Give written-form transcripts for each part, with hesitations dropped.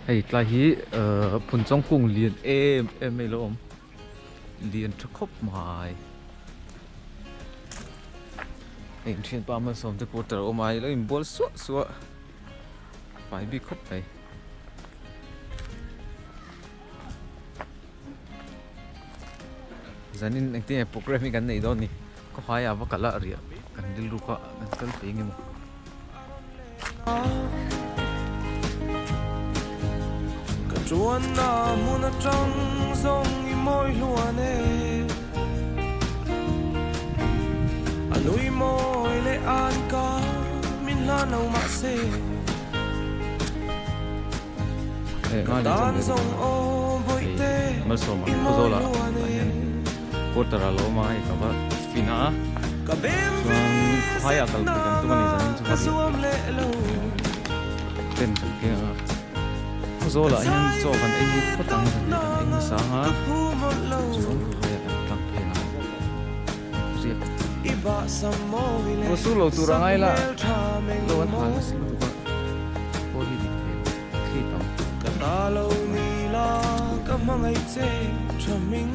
Hei tlai hi ahh phunchawng kung lian em em mai a lo awm lian tha khawp mai hei an thianpa malsawm te quarter a awm a ilo inbual suah suah fai bik khawp mai. Zanin engtin nge program hi kan neih dawn ni khawhai ah va kal a riah kan rilru kha kan kal thei nge maw. Ka tuanna hmun atang zawng i mawi hluan e A nui mawi leh an ka min hlan lo mahse Ka tan zawng aw bawihte Malsawma i mawi Khawzawlah hluan ah e hian quarter ah lo awm a hei ka va fin a Ka bem ve chuan khawhai ah zet kal pui kan tum a ni zanin chu na va ka riah zuam leh lo ten kan keng a Khawzawlah Ka hian chai chaw kan ve ei phawt ang tawp zan leh kan ei nang hmasa ang a ka phu mawlh lo chuan khawhai ah kan tlang phei ang riak I bahsam mawi leh Aw su lo tur a ngai la sakhmel tha meng lo an hal maw nasa lutuk a Pawl hi dik thei lo thli tam. Ka ta lo ni la ka hmangaih che tha hming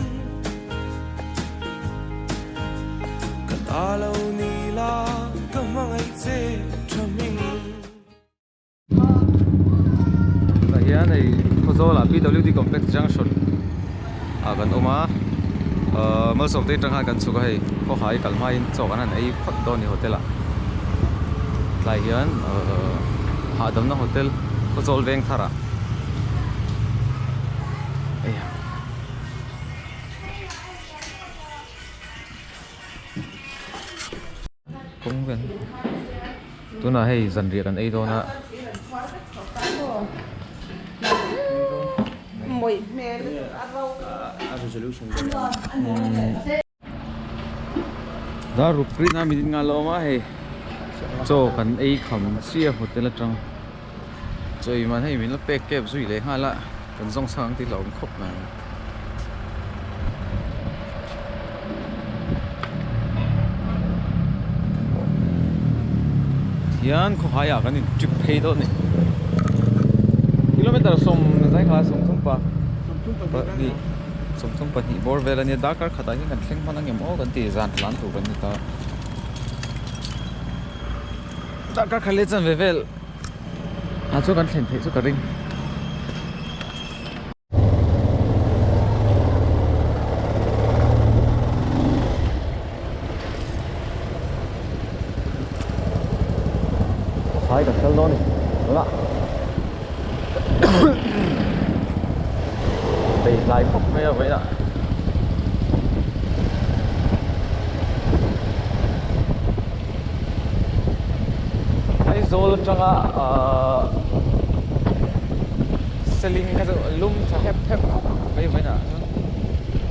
Ka ta lo ni la ka hmangaih che tha hming. Tah hian hei Khawzawlah PWD Complex Junction ah kan awm a ahh Malsawm te atang khan kan chhuk a hei khawhai kal hmain chaw kan han ei phawt dawn a ni hotel ah tlai hian ahh hahdamna hotel Khawzawl veng thar ah Kawng vel tunah hei zanriah kan ei dawn a. Dar ruk rin a minute nga la awm a hei chaw kan ei kham chiah hotel atang chaw ei man hei min la pek kep zui leh nghal a kan zawng sang ang tih hlauhawm khawp mai. Hian khawhai ah kan in trip phei deuh a ni kilometer sawm zai kha 32 32 bawr vel a nia darkar khatah hian kan thleng hman angem aw kan ti zan tlan tur kan ni ta darkar khat leh chanve vel ah chuan kan thlen theih chu ka ring. Phai kan kal dawn a ni tunah bei tlai khawp mai a vawiinah Aizawl atanga ahh seling kha chu a lum tha hep hep khawp mai vawiinah chuan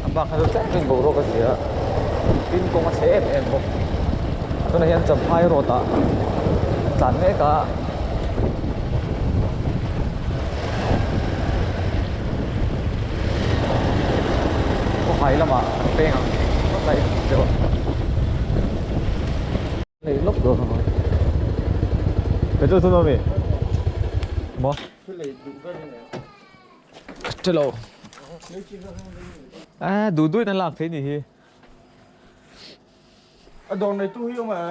a bak kha chu tlem chuan boruak a zia a tin kawng a chhe em em bawk tunah hian champhai road ah tlan mek a. Khawhai lamah an peng ang phawt a in deuh a nei lawk dawn a mawi petrol thun awm e maw chelo a duh duhin a lak theih ni hi a dawr neitu hi awm e.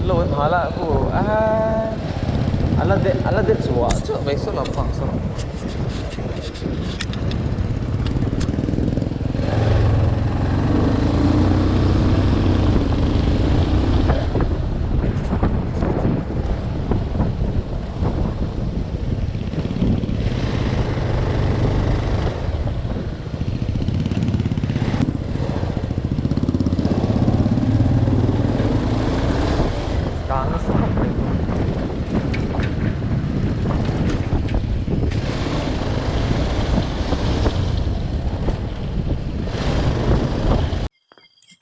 Lo an hal a ku a ala de ala de chhuah chhuah mai saw lampang saw Kang nasa khawp mai.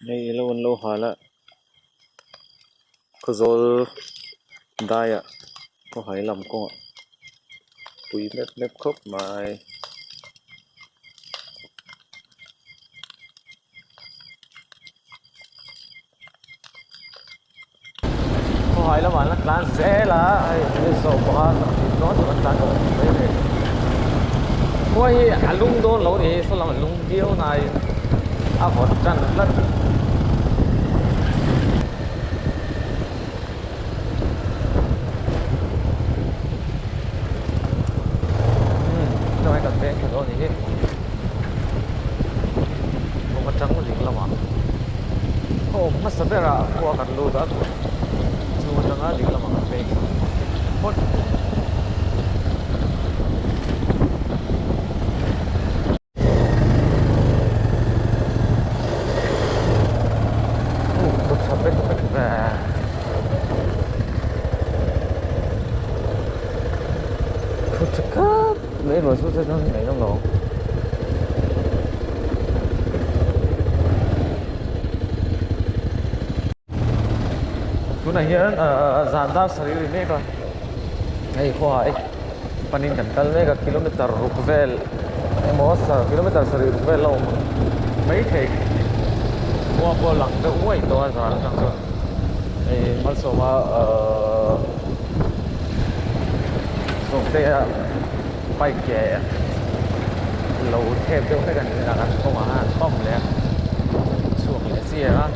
Hei ilo an lo hal a Khawzawl daiah khawhai lam kawngah pui mep mep khawp mai. Khawhai lamah an la tlan zel a, hei minute 15 sarih dawn chu kan tlan tawh mai thei. Khua hi a lum dawn lo ni, saw lam a lum viau nain a vawt tan tlat. Umm tunah hian kan veng thla dawn a ni hi. Kawng atang ding lamah a awm hmasa berah khua kan lut a chung atanga ding lamah kan veng phawt. Tunah hian zan dar sarih ri mek a hei khawhai panin kan kal mek a kilometer ruk vel emaw kilometer sarih ruk vel a awm maithei khua pawh a lang deuh uaih tawh a zan atang chuan hei malsawma ahh sawmtea bike ke lo thep deuh hlek a ni a kan kawngah khan an pump leh a chhuak leh chiah a.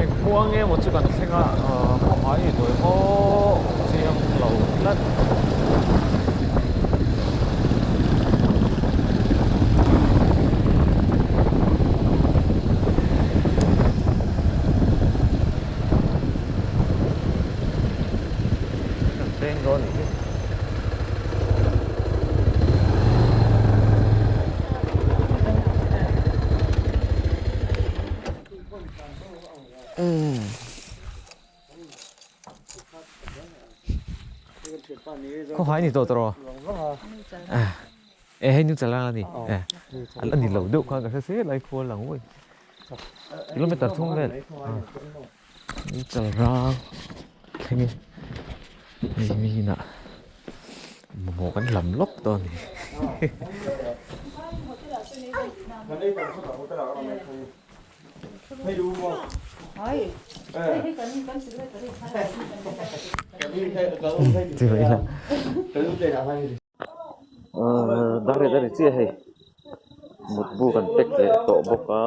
Eng khua nge maw chu kan thleng a ahh khawhai ni tawi maw chiang lo tlat. Kan peng dawn a nih hi. Khawhai ni tawh tawh e hei nu chala ani e a ni lo deuh khan ka hre se lai khual ang ui kilometer thum vel nu chal rang thleng in hei mi inah mamawh kan lam lawk dawn a ni. Dar a ni chiah hei mutbu kan pack leh tawh bawk a.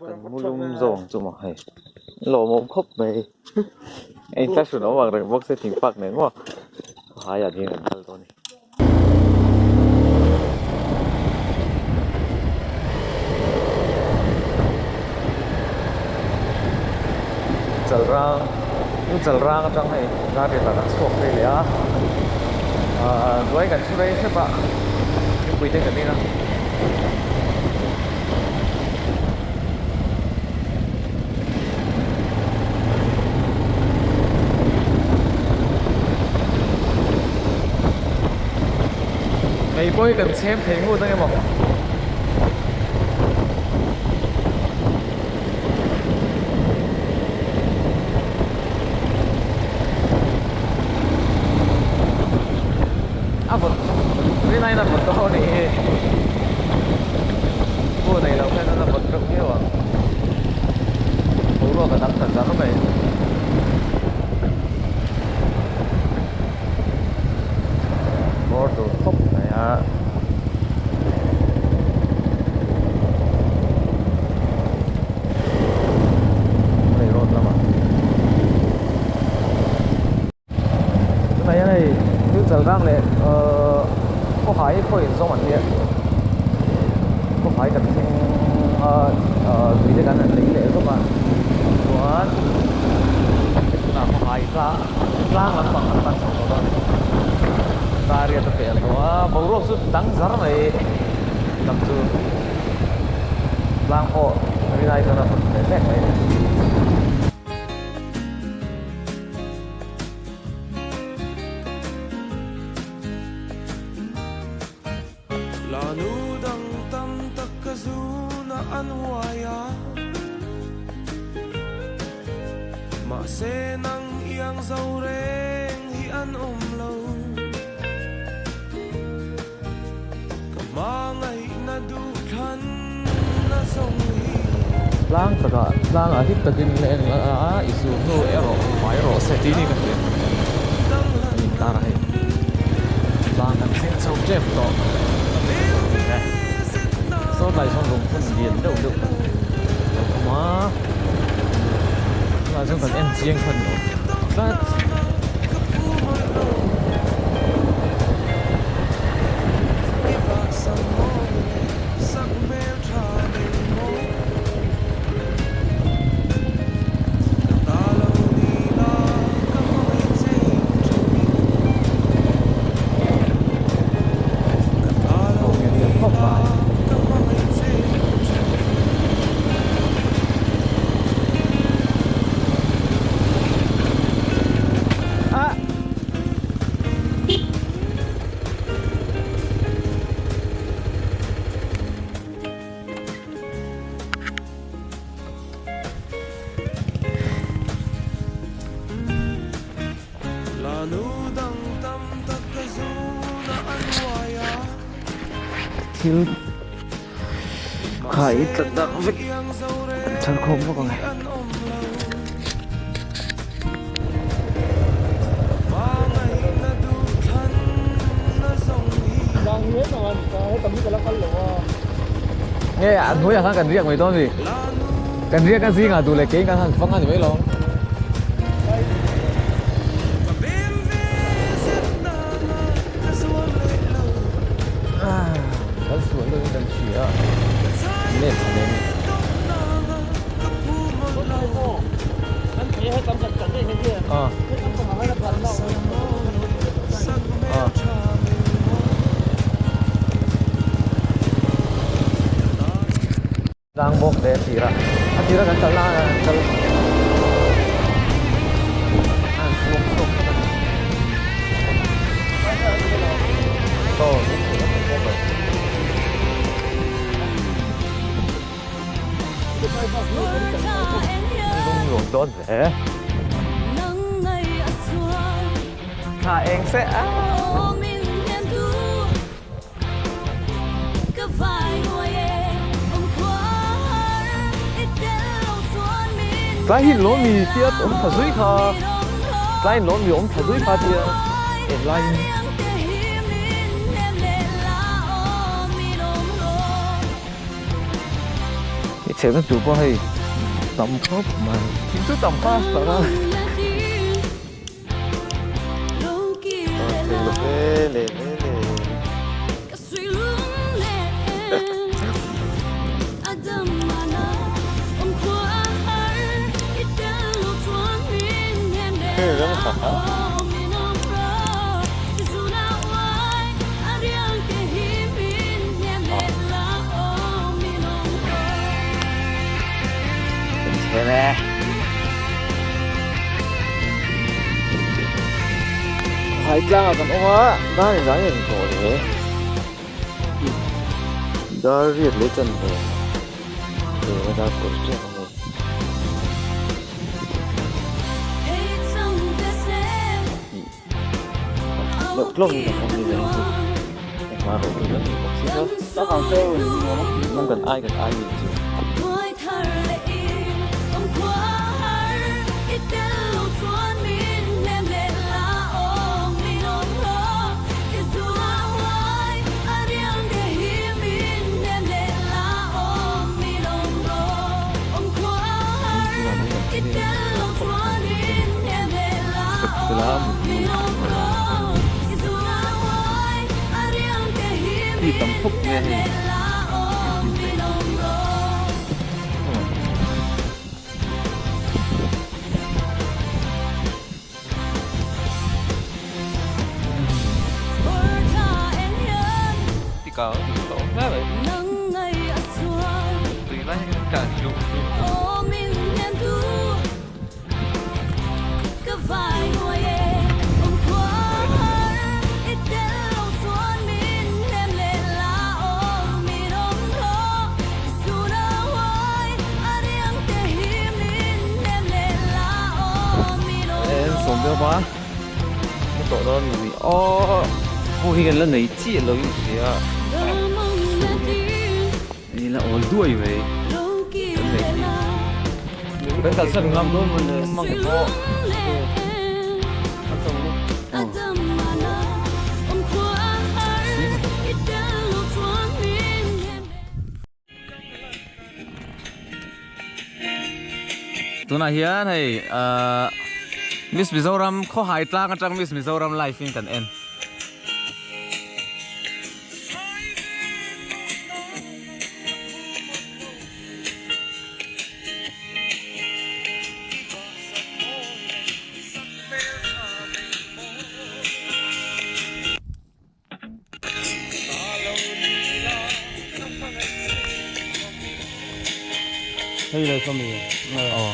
Kan mu lum zawng chu maw hei lawmawm khawp mai a inthlahrun awm ang reng bawk se thingfak nen maw haiah hian kan kal dawn a ni. Chalrang chu chalrang atang hei garden ah kan chhuak phei leh a ahh hnuai kan thu rei hrep a mipui te kan in a. Mei pawh hi kan chhem thei ngut ang emaw. A vawt rinaiin a vawt dawn a nih hi. Bu nei loh khan a vawt reuh viau ang. Boruak a dang ta zar mai. Bawr tur khawp mai a. Hei road lamah. Tunah hian hei thil chal rang leh ahh khawhai pawh inzawm an nia khawhai kan thleng a ahh tui te kan han lei leh zawk a chuan tunah khawhai tlang tlang lampang kan pan chho tawh dawn a ni dariat a pel tawh a boruak chu dang zar mai lam chu tlang pawh rinai chuan a vawt leh hlek mai a ni. Lanu dang tam tak ka zuna an uai a, mahse nang iang zo reng hi an awm lo. Hmangaihna duh thlan na zawng hi. Tlang takah tlangah hip takin la en a, i su hnu erawh hmai rawh se tih ni ka hria. An intar a hei. Tlang kan thleng chho tep tawh. Saw tlai sawn lungphun lian deuh deuh kan awm a. Tunah chuan kan en chiang kha ni awm tlat. Thil khai tlat dang vek an chhar khawm bawk ang e. Nge a hnuaiah khan kan riak mai dawn a ni. Kan riak a zingah duh leh keiin kan han fang a ni mai lo. Kan sual deuhin kan hria a, nep thla nen. Tlang bawk leh a tirah a tirah kan kalna ah an kal an chhuak chhuak vek a ni. Aw Lung nuam dawn ve. Thla eng se a. Tlai hi lawm mi tia awm tha zui kha tlai in lawm mi awm tha zui kha tia en laiin. I chhehna tur pawh hei tam khawp mai thing chu tam kha tak a. Hai tlangah kan awm a, dar in zan in tawh le. Dar riat leh chan ve ve dar kawr tep a ni. Deuh tlawk in kan awm ni leh chu engmah rawh rawh kan ni bawk si a kan ai kan ai ni chu. Hi tam khawp nge hei. Tikang tih tawh hle mai. Tui lai hian kan luh luh. Sawm deuh va ka tawh dawn ni aw pawh hi kan la nei chiah lo in hria. Ei la awl duai mai kan nei hi. Kan kalsan ngam mang pawh. Tunah hian hei ahh Miss Mizoram khawhai tlang atang Miss Mizoram live in kan en. Hei le sawmi Aw.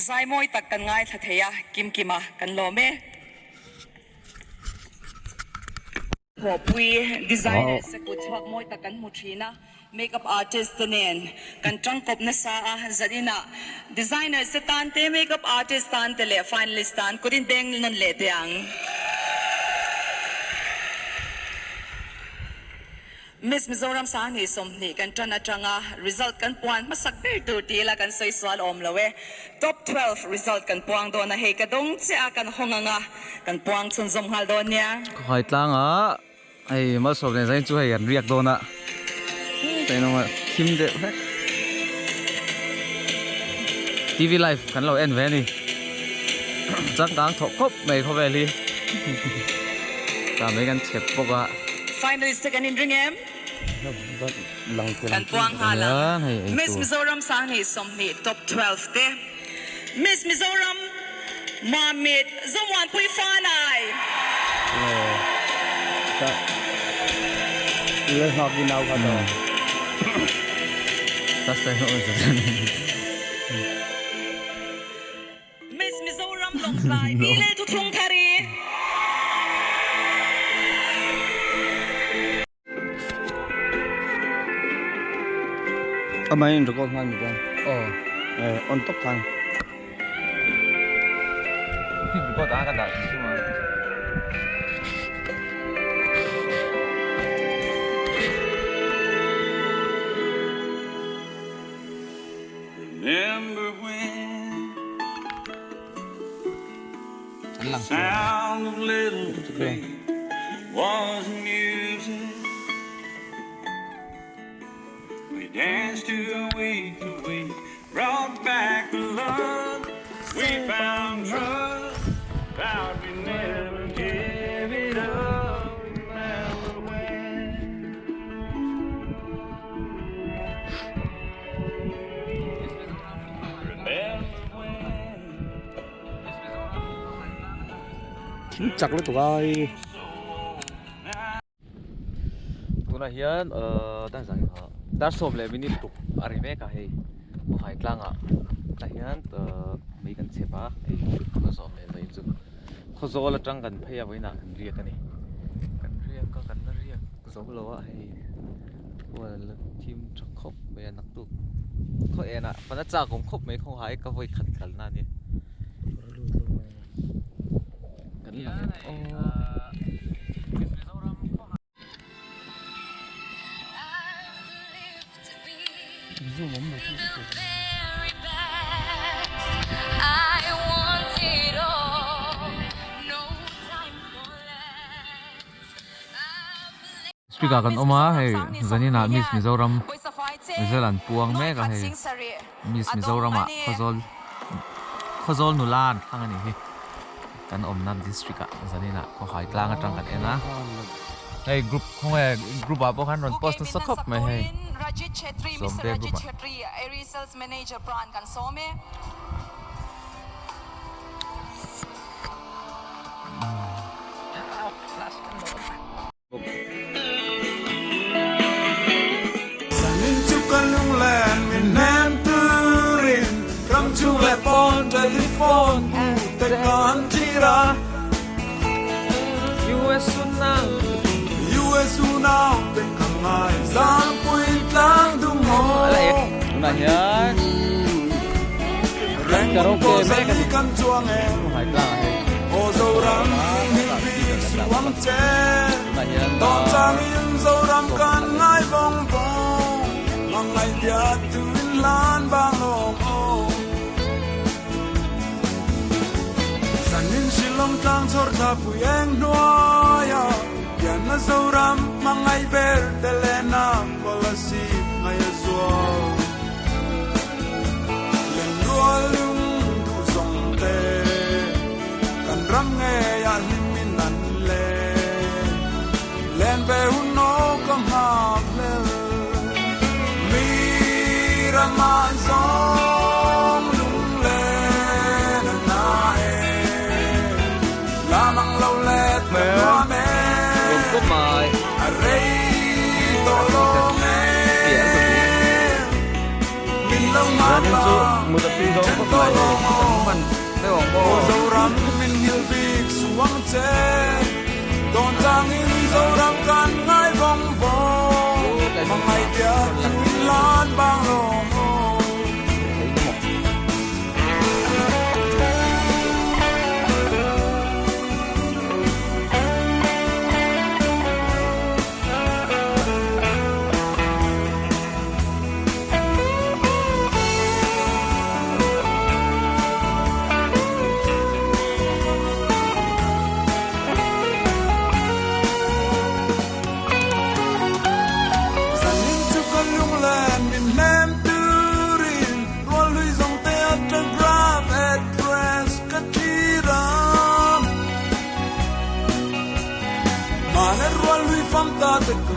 Zai mawi tak kan ngaithla thei a, kim kima kan lawm e. Thawhpui designer sekut chhuak mawi tak kan hmu thin a, makeup artist te nen kan tangkawp nasa a, zaninah designer se tan te, makeup artist tan te leh finalist tan kut in beng nawn leh teh ang. Miss Mizoram Sanghnih 20 kan tan atanga result kan puan hmasak ber tur ti ila kan sawi sual awm lo e. Top 12 result kan puang dawn a, hei ka dawng chiah a kan hawng ang a, kan puang chhunzawm nghal dawn nia. Khawhai tlanga hei malsawm leh zain chu hei an riak dawn a, hei nawm a thim deuh hlek. TV live kan lo en ve a ni, changkang thawh khawp mai khawvel hi tah mai kan chep bawk a. Finalist te kan inring em? Kan puang nghal ang. Miss Mizoram 20 Top 12 te. Miss Mizoram Mamit Zomuanpui Fanai. Miss Mizoram Lawngtlai Pi Lelthuthlung Thari. Amah in record hman mi chuan Aw. Eh on top khan. Record ang ka dah hrim a. Remember when the sound of little feet was music. We danced to week to week, brought back the love. We found trust, vowed we'd never give it up. Remember when? Thil chak lutuk a hei. Tunah hian dar sawm leh minute ruk a ri mek a hei Khawhai tlangah tah hian mei kan chep a hei khawzawm leh zai chu Khawzawl atang kan phei a vawiinah kan riak a ni kan riak a kan la riak zo lo a hei. Hual la thim tha khawp mai a naktuk khaw enah fan a chak awm khawp mai khawngah hi ka vawi khat kalna a ni kan lang aw. Speaker ah kan awm a hei zanin ah Miss Mizoram result an puang mek a hei Miss Mizoram ah Khawzawl Khawzawl nula an thlang a nih hi kan awmna district ah zanin ah Khawhai tlang atang kan en a hei group khawnge group ah pawh khan rawn post nasa khawp mai hei Sawmte group ah. te kan thlir a. US unau. US unau te ka ngai zangpui tlang dung maw. Tunah hian kan karaoke mek a ni. Kan chuang e. Khawhai tlang ah hei. Aw Zoram hil bik suang che. Tunah hian Tawn changin Zoram kan ngai vawng vawng. Mangai biak tu in hlan bang lawng aw. Zanin Shillong tlang chhawr thla pui eng hnuaia pianna Zoram hmangaih ber te leh na Kolasib ngai a zual. Lenrual lung duh zawng te kan ram ngei ah hlim in an len. Len ve hun aw ka nghak hlel. Mi ram ah zawng lung len a na e. Lam ang lo let ka nuam e. Lawm khawp mai. A rei tawh lawm e. Min lo nghak Zanin la chu mut a tui dawn then khawp tawh mai lawm kan aw. hman deuh ang maw. Aw Zoram min hil bik suang che. Tawn changin Zoram kan ngai vawng vawng. Hmangaih biak tu in hlan bang lawm aw. Thei te maw. Zanin chu ka lunglen min hnem turin rual hlui zawng te atang graph address ka thlir a. Mahni rual hlui fam ta te ka